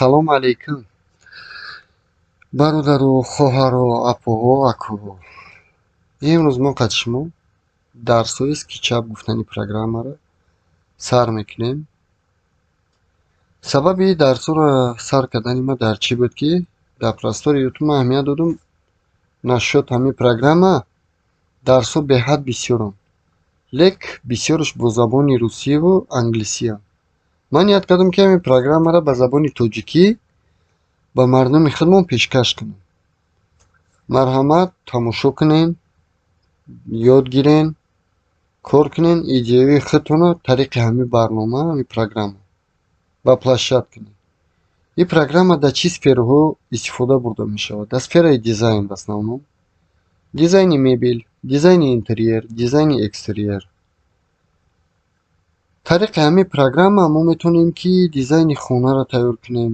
Салому алейкум, бародару, хоҳару, апоҳо, акоҳо. Имрӯз мо қад шумо дарсҳои SketchUp гуфтани программаро сар мекунем. Сабаби дарсҳоро сар кардани ма дар чӣ буд, ки дар простори Ютуб ман аҳамият додум: насчёт ҳамин программа дарсҳо беҳад бисёранд, лек бисёраш бо забони русиву англисианд. Ман ният кардам, ки ҳамин программаро ба забони тоҷикӣ ба мардуми худмон пешкаш кунем. Марҳамат, тамошо кунен, ёд гирен, кор кунен, идеяҳои худтонро тариқи ҳамин барнома, ҳамин программа воплощать кунед. Ин программа дар чӣ сфераҳо истифода бурда мешавад? Дар сфераи дизайн, в основном дизайни мебел, дизайни интерьер, дизайни экстерьер. Тариқи ҳамин программа мо метавонем, ки дизайни хонаро тайёр кунем.